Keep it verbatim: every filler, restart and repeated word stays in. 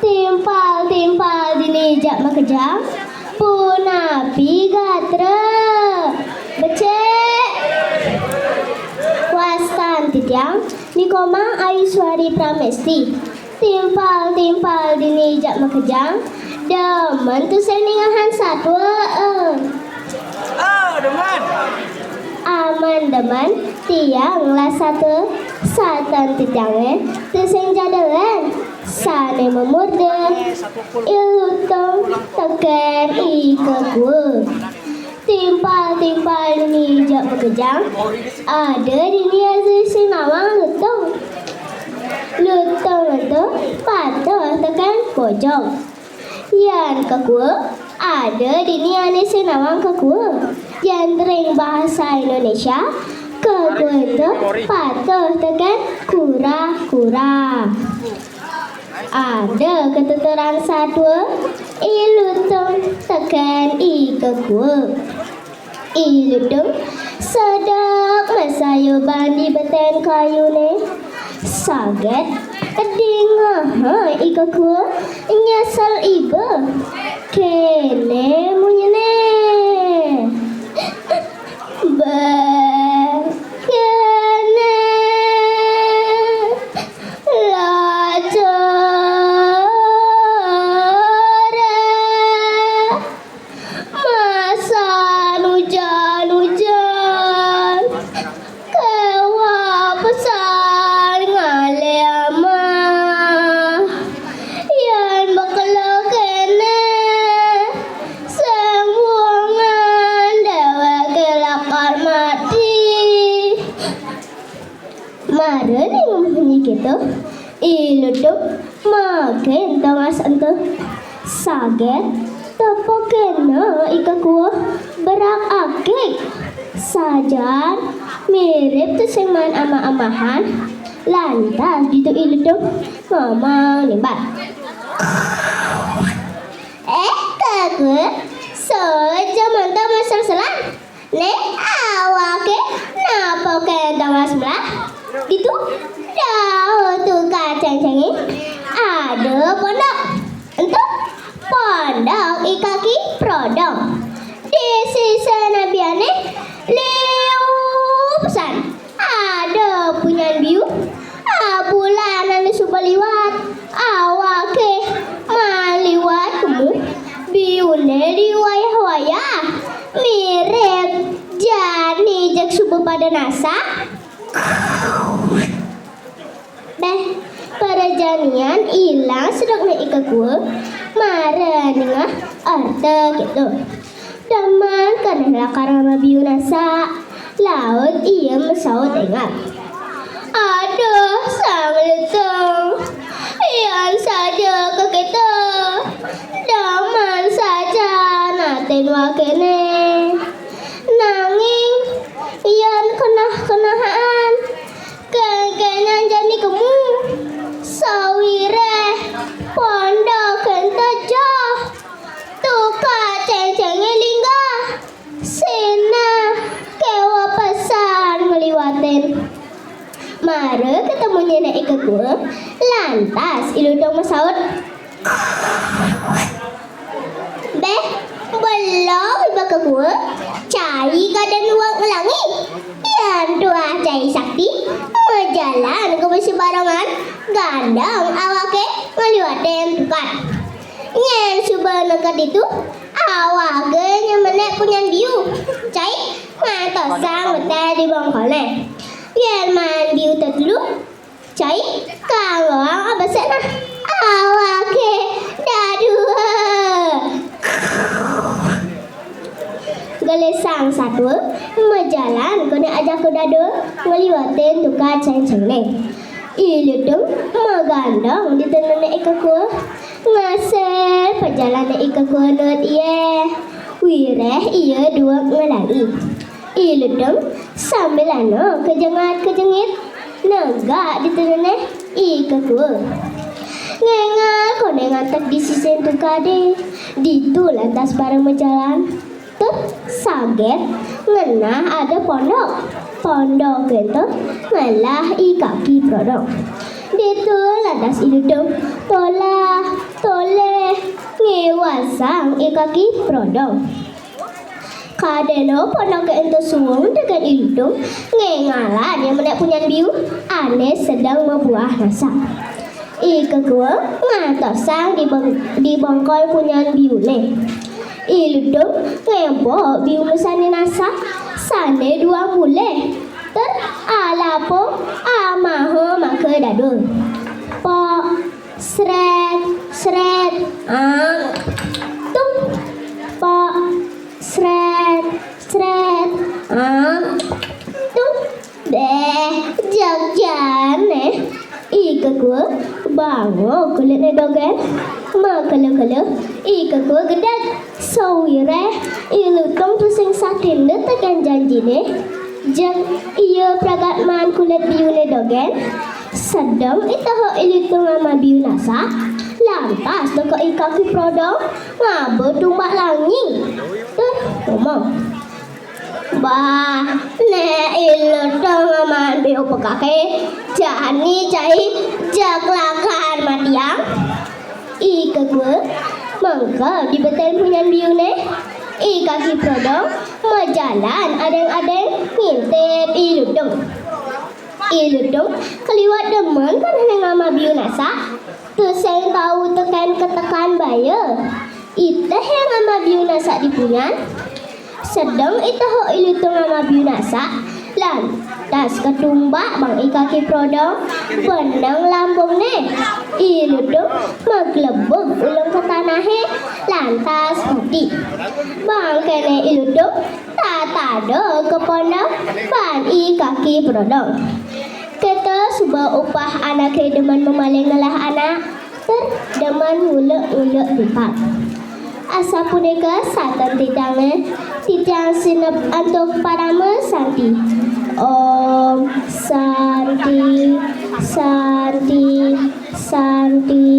Timpal-timpal dini jak makejang, punapi gatra. Becik. Wastan titiang, Ni Komang Ayu Suari Pramesti. Timpal-timpal dini jak makejang, demen tusing ningahan satua, eh. Ah, demen. Aman demen, tiang lah satua, satan titiangé tusing jadéan. Sané mamurda, I Lutung tekén I Kekua. Timpal-timpal dini jak makejang, ada dini ané sing nawang Lutung. Lutung ento patuh tekén bojong. Yan Kekua, ada dini ané sing nawang Kekua. Yan ring bahasa Indonesia, Kekua ento patuh tekén kura-kura. Ada katuturan satua, I Lutung tekén I Kekua. I Lutung sedek masayuban di betén kayuné. Saget dingehé I Kekua, nyesel iba. Kéné munyiné. Béh, kéné lajaré. Masan ujan-ujan, kéweh pesan ngalih amah. Yan bakala kéné, sing buungan déwéké lakar mati. Mara dingeh munyi kéto, I Lutung makin tongas ento. Saget tepukina I Kekua berak akik. Sajan mirip tusing maan amah-amahan. Lantas ditu I Lutung ngomong nimbat. Eh, Kekua, saja mantap masal-salan. Né awaké napakin tongas melah. Ditu, dauh tukad céngcéngé, ada pondok. Ento pondok I Kaki Prodong. Di sisin abiané liu pesan. Ada punyan biu, abulan ané suba liwat, awaké maan liwat kemu, biuné liu wayah-wayah, mirip jani jeg suba pada nasak. Béh, parajanian ilang sedekné I Kekua, mara ningeh arta kéto. Demen keneh lakar ngama biu nasak, laut ia masaut énggal. Aduh, Sang Lutung, yan saja ka kita, demen saja natin wakéné. Nanging yan keneh-kenehan, kéngkénan jani kemu, sawiréh pondok ento joh. Tukad céngcéngé linggah, sinah kéweh pesan ngliwatin. Mara ketemu nyené I Kekua, lantas I Lutung masaut, "Béh, belog iba Kekua, cai kadén duweg ngelangi. Yan tuah cai sakti, majalan ka besi barongan, gandeng awaké ngliwatin tukad. Yén suba neked ditu, awaké nyemenek punyan biu. Cai ngantosang betéh di bongkolné. Yén maan biu tetelu, cai kanggoang abesik nah. Awaké dadua." Gelisang satua, majalan koné ajaka dadua, ngliwatin tukad céngcéngné. I Lutung magandeng di tengené I Kekua. Ngasil pajalané I Kekua nuut ia. Wiréh ia duweg ngelangi. I Lutung sambilana kejengat-kejengit, negak di tengené I Kekua. Ngénggal koné ngantek di sisin tukadé, ditu lantas bareng majalan. Tuh, saget ngenah ada pondok. Pondok ento ngelah I Kaki Prodong. Ditu lantas Lantas I Lutung tolah-toleh ngéwasang I Kaki Prodong. Kadéna pondoké ento suung tekén I Lutung, ngéngalan ia menék punyan biu ané sedeng mabuah nasak. I Kekua ngantosang di beng-, di bengkol punyan biuné. I Lutung ngémpok biu masané nasak, sané duang bulih. Tur alapa amaha maka dadua. Pok, srét, srét, ang, tung. Pok, srét, srét, ang, tung. Béh, jeg jani. I Kekua banguk kulitné dogén. Makelo-kelo, I Kekua gedeg. Sawiréh I Lutung tusing satinda tekén janjiné, jeg ia pragat maan kulit biuné dogén, sedeng I Tehuk I Lutung ngamah biu nasak, lantas teka I Kaki Prodong ngaba tumbak langing. Tur ngomong, "Bah, né I Lutung ngamah biu pekaké, jani cai jeg lakar matiang." I Kekua mengkeb di betén punyan biuné. I Kaki Prodong majalan adéng-adéng ngintip I Lutung. I Lutung kaliwat demen kenehné ngamah biu nasak, tusing tau tekén ketekan baya. Iteh ia ngamah biu nasak di punyan. Sedeng I Tehuk I Lutung ngamah biu nasak, lantas katumbak bang I Kaki Prodong beneng lambungné. I Lutung maglebug ulung ka tanahé, lantas mati. Bang kéné I Lutung tatada ka pondok ban I Kaki Prodong. Kéto suba upah anaké demen mamaling ngelah anak, tur demen ngulek-ngulek timpal. Asapunika saken titiangé, titiang sineb antuk parama santi. Om Santi, Santi, Santi.